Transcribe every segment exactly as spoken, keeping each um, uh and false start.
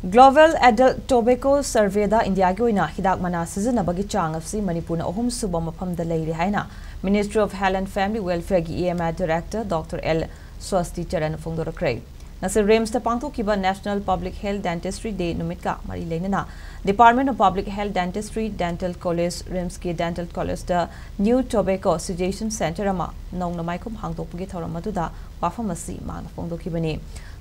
Global Adult Tobacco Surveyꯗ ꯏꯟꯗꯤꯌꯥꯒꯤ ꯑꯣꯏꯅ ꯍꯤꯗꯥꯛ ꯃꯅꯥ ꯁꯤꯖꯤꯟꯅꯕꯒꯤ ꯆꯥꯡ ꯑꯁꯤ ꯃꯅꯤꯄꯨꯔꯅ ꯑꯍꯨꯝꯁꯨꯕ ꯃꯐꯝꯗ ꯂꯩꯔꯤ ꯍꯥꯏꯅ Ministry of Health and Family Welfareꯒꯤ E M I Director Doctor L Swasti Charan ꯐꯣꯡꯗꯣꯔꯛꯈ꯭ꯔꯦ꯫ ꯉꯁꯤ RIMSꯇ ꯄꯥꯡꯊꯣꯛꯈꯤꯕ National Public Health Dentistry Day ꯅꯨꯃꯤꯠꯀ ꯃꯔꯤ ꯂꯩꯅꯅ Department of Public Health Dentistry Dental College, RIMSꯀꯤ Dental Collegeꯇ New Tobacco Suggestion Center ꯑꯃ ꯅꯧꯅ ꯃꯥꯏꯈꯨꯝ ꯍꯥꯡꯗꯣꯛꯄꯒꯤ ꯊꯧꯔꯝ ꯑꯗꯨꯗ ꯋꯥꯐꯝ ꯑꯁꯤ ꯃꯍꯥꯛꯅ ꯐꯣꯡꯗꯣꯛꯈꯤꯕꯅꯤ꯫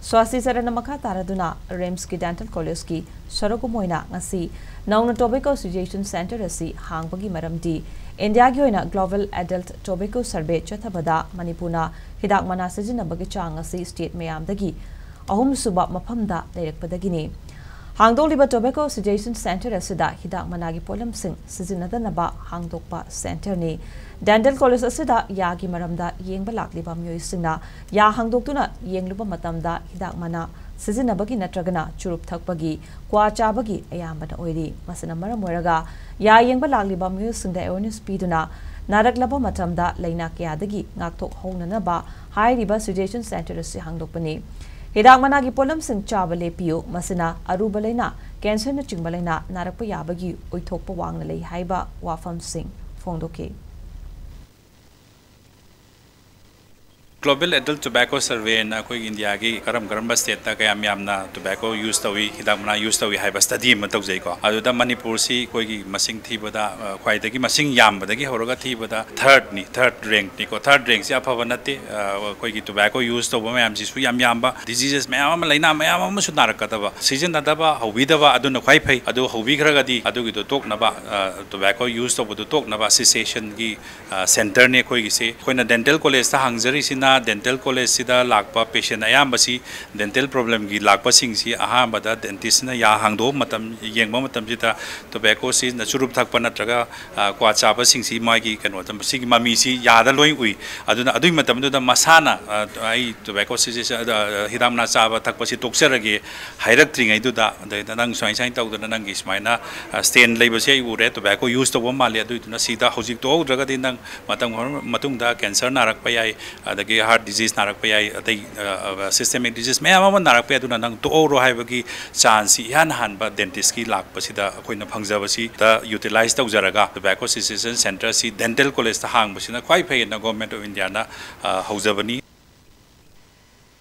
ꯁ꯭ꯋꯥꯁꯤ ꯆꯔꯟꯅ ꯃꯈꯥ ꯇꯥꯔꯗꯨꯅ RIMSꯀꯤ Dental Collegeꯀꯤ ꯁꯔꯨꯛ ꯑꯃ ꯑꯣꯏꯅ ꯉꯁꯤ ꯅꯧꯅ Tobacco Suggestion Center ꯑꯁꯤ ꯍꯥꯡꯕꯒꯤ ꯃꯔꯝꯗꯤ ꯏꯟꯗꯤꯌꯥꯒꯤ ꯑꯣꯏꯅ Global Adult Tobacco Survey ꯆꯠꯊꯕꯗ ꯃꯅꯤꯄꯨꯔꯅ ꯍꯤꯗꯥꯛ ꯃꯅꯥ ꯁꯤꯖꯤꯟꯅꯕꯒꯤ ꯆꯥꯡ ꯑꯁꯤ state ꯃꯌꯥꯝꯗꯒꯤ ꯑꯍꯨꯝꯁꯨꯕ ꯃꯐꯝꯗ ꯂꯩꯔꯛꯄꯗꯒꯤꯅꯤ꯫ ꯍꯥꯡꯗꯣꯛꯂꯤꯕ Tobacco Suggestion Center ꯑꯁꯤꯗ ꯍꯤꯗꯥꯛ ꯃꯅꯥꯒꯤ ꯄꯣꯠꯂꯝꯁꯤꯡ ꯁꯤꯖꯤꯟꯅꯗꯅꯕ ꯍꯥꯡꯗꯣꯛꯄ centreꯅꯤ꯫ Dental College ꯑꯁꯤꯗ ꯌꯥꯒꯤ ꯃꯔꯝꯗ ꯌꯦꯡꯕ ꯂꯥꯛꯂꯤꯕ ꯃꯤꯑꯣꯏꯁꯤꯡꯅ ꯌꯥ ꯍꯥꯡꯗꯣꯛꯇꯨꯅ ꯌꯦꯡꯂꯨꯕ ꯃꯇꯝꯗ ꯍꯤꯗꯥꯛ ꯃꯅꯥ ꯁꯤꯖꯤꯟꯅꯕꯒꯤ ꯅꯠꯇ꯭ꯔꯒꯅ ꯆꯨꯔꯨꯞ ꯊꯛꯄꯒꯤ, ꯀ꯭ꯋꯥ ꯆꯥꯕꯒꯤ ꯑꯌꯥꯝꯕꯅ ꯑꯣꯏꯔꯤ꯫ ꯃꯁꯤꯅ ꯃꯔꯝ ꯑꯣꯏꯔꯒ ꯌꯥ ꯌꯦꯡꯕ ꯂꯥꯛꯂꯤꯕ ꯃꯤꯑꯣꯏꯁꯤꯡꯗ awareness ꯄꯤꯗꯨꯅ ꯅꯥꯔꯛꯂꯕ ꯃꯇꯝꯗ ꯂꯥꯏꯅꯥ ꯀꯌꯥꯗꯒꯤ ꯉꯥꯛꯊꯣꯛꯍꯧꯅꯅꯕ ꯍꯥꯏꯔꯤꯕ Suggestion Center ꯑꯁꯤ ꯍꯥꯡꯗꯣꯛꯄꯅꯤ꯫ ꯍꯤꯗꯥꯛ ꯃꯅꯥꯒꯤ ꯄꯣꯠꯂꯝꯁꯤꯡ ꯆꯥꯕ ꯂꯦꯞꯄꯤꯌꯨ, ꯃꯁꯤꯅ ꯑꯔꯨꯕ ꯂꯥꯏꯅꯥ, cancerꯅꯆꯤꯡꯕ ꯂꯥꯏꯅꯥ ꯅꯥꯔꯛꯄ ꯌꯥꯕꯒꯤ ꯑꯣꯏꯊꯣꯛꯄ ꯋꯥꯡꯅ ꯂꯩ ꯍꯥꯏꯕ ꯋꯥꯐꯝꯁꯤꯡ ꯐꯣꯡꯗꯣꯛꯈꯤ꯫ Global Adult Tobacco Surveyꯅ ꯑꯩꯈꯣꯏꯒꯤ ꯏꯟꯗꯤꯌꯥꯒꯤ ꯀꯔꯝ ꯀꯔꯝꯕ stateꯇ ꯀꯌꯥꯝ ꯌꯥꯝꯅ tobacco use ꯇꯧꯏ, ꯍꯤꯗꯥꯛ ꯃꯅꯥ use ꯇꯧꯏ ꯍꯥꯏꯕ study ꯑꯃ ꯇꯧꯖꯩꯀꯣ꯫ ꯑꯗꯨꯗ ꯃꯅꯤꯄꯨꯔꯁꯤ ꯑꯩꯈꯣꯏꯒꯤ ꯃꯁꯤꯡ ꯊꯤꯕꯗ, ꯑ, ꯈ꯭ꯋꯥꯏꯗꯒꯤ ꯃꯁꯤꯡ ꯌꯥꯝꯕꯗꯒꯤ ꯍꯧꯔꯒ ꯊꯤꯕꯗ thirdꯅꯤ, third rankꯅꯤꯀꯣ꯫ Third rankꯁꯤ ꯑꯐꯕ ꯅꯠꯇꯦ꯫ ꯑ, ꯑꯩꯈꯣꯏꯒꯤ tobacco use ꯇꯧꯕ ꯃꯌꯥꯝꯁꯤꯁꯨ ꯌꯥꯝ ꯌꯥꯝꯕ, diseases ꯃꯌꯥꯝ ꯑꯃ, ꯂꯥꯏꯅꯥ ꯃꯌꯥꯝ ꯑꯃꯁꯨ ꯅꯥꯔꯛꯀꯗꯕ꯫ ꯁꯤꯖꯤꯟꯅꯗꯕ ꯍꯧꯕꯤꯗꯕ ꯑꯗꯨꯅ ꯈ꯭ꯋꯥꯏ ꯐꯩ꯫ ꯑꯗꯨ ꯍꯧꯕꯤꯈ꯭ꯔꯒꯗꯤ ꯑꯗꯨꯒꯤꯗꯣ ꯇꯣꯛꯅꯕ, ꯑ, tobacco use ꯇꯧꯕꯗꯨ ꯇꯣꯛꯅꯕ cessationꯒꯤ ꯑ, centreꯅꯤ ꯑꯩꯈꯣꯏꯒꯤꯁꯦ꯫ ꯑꯩꯈꯣꯏꯅ dental collegeꯇ ꯍꯥꯡꯖꯔꯤꯁꯤꯅ dental collegeꯁꯤꯗ ꯂꯥꯛꯄ patient ꯑꯌꯥꯝꯕꯁꯤ dental problemꯒꯤ ꯂꯥꯛꯄꯁꯤꯡꯁꯤ ꯑꯍꯥꯟꯕꯗ dentistꯅ ꯌꯥ ꯍꯥꯡꯗꯣꯛꯄ ꯃꯇꯝ, ꯌꯦꯡꯕ ꯃꯇꯝꯁꯤꯗ tobaccoꯁꯤ ꯆꯨꯔꯨꯞ ꯊꯛꯄ ꯅꯠꯇ꯭ꯔꯒ, ꯑ, ꯀ꯭ꯋꯥ ꯆꯥꯕꯁꯤꯡꯁꯤ ꯃꯥꯒꯤ ꯀꯩꯅꯣꯗ, ꯁꯤꯒꯤ ꯃꯃꯤꯁꯤ ꯌꯥꯗ ꯂꯣꯏ ꯎꯏ꯫ ꯑꯗꯨꯅ ꯑꯗꯨꯒꯤ ꯃꯇꯝꯗꯨꯗ ꯃꯁꯥꯅ, ꯑ, "ꯑꯩ tobacco cessation, ꯑ, ꯍꯤꯗꯥꯛ ꯃꯅꯥ ꯆꯥꯕ ꯊꯛꯄꯁꯤ ꯇꯣꯛꯆꯔꯒꯦ" ꯍꯥꯏꯔꯛꯇ꯭ꯔꯤꯉꯩꯗꯨꯗ, ꯑꯗꯩꯗ "ꯅꯪ ꯁꯨꯃꯥꯏ ꯁꯨꯃꯥꯏꯅ ꯇꯧꯗꯅ ꯅꯪꯒꯤ ꯁꯨꯃꯥꯏꯅ, ꯑ, stain ꯂꯩꯕꯁꯦ ꯑꯩ ꯎꯔꯦ, tobacco use ꯇꯧꯕ ꯃꯥꯜꯂꯦ, ꯑꯗꯨꯏꯗꯨꯅ ꯁꯤꯗ ꯍꯧꯖꯤꯛ ꯇꯣꯛꯍꯧꯗ꯭ꯔꯒꯗꯤ ꯅꯪ ꯃꯇꯝ ꯈꯔ ꯃꯇꯨꯡꯗ cancer ꯅꯥꯔꯛꯄ ꯌꯥꯏ, ꯑꯗꯒꯤ ꯍꯥꯔꯠ ꯗꯤꯖꯤꯖ ꯅꯥꯔꯛꯄ ꯌꯥꯏ, ꯑꯇꯩ ꯁꯤꯁꯇꯦꯃꯤꯛ ꯗꯤꯖꯤꯖ ꯃꯌꯥꯝ ꯑꯃ ꯅꯥꯔꯛꯄ ꯌꯥꯏ꯫ ꯑꯗꯨꯅ ꯅꯪ ꯇꯣꯛꯍꯧꯔꯣ ꯍꯥꯏꯕꯒꯤ ꯆꯥꯟꯁꯁꯤ ꯏꯍꯥꯟ ꯍꯥꯟꯕ ꯗꯦꯟꯇꯤꯁꯀꯤ ꯂꯥꯛꯄꯁꯤꯗ ꯑꯩꯈꯣꯏꯅ ꯐꯪꯖꯕꯁꯤꯗ ꯌꯨꯇꯤꯂꯥꯏꯁ ꯇꯧꯖꯔꯒ ꯇꯣꯕꯦꯀꯣ ꯁꯤꯁꯦꯁꯟ ꯁꯦꯟꯇꯔꯁꯤ ꯗꯦꯟꯇꯦꯜ ꯀꯣꯂꯦꯖꯇ ꯍꯥꯡꯕꯁꯤꯅ ꯈ꯭ꯋꯥꯏ ꯐꯩꯌꯦꯅ ꯒꯣꯔꯃꯦꯟ ꯑꯣꯐ ꯏꯟꯗꯤꯌꯥꯅ ꯍꯧꯖꯕꯅꯤ꯫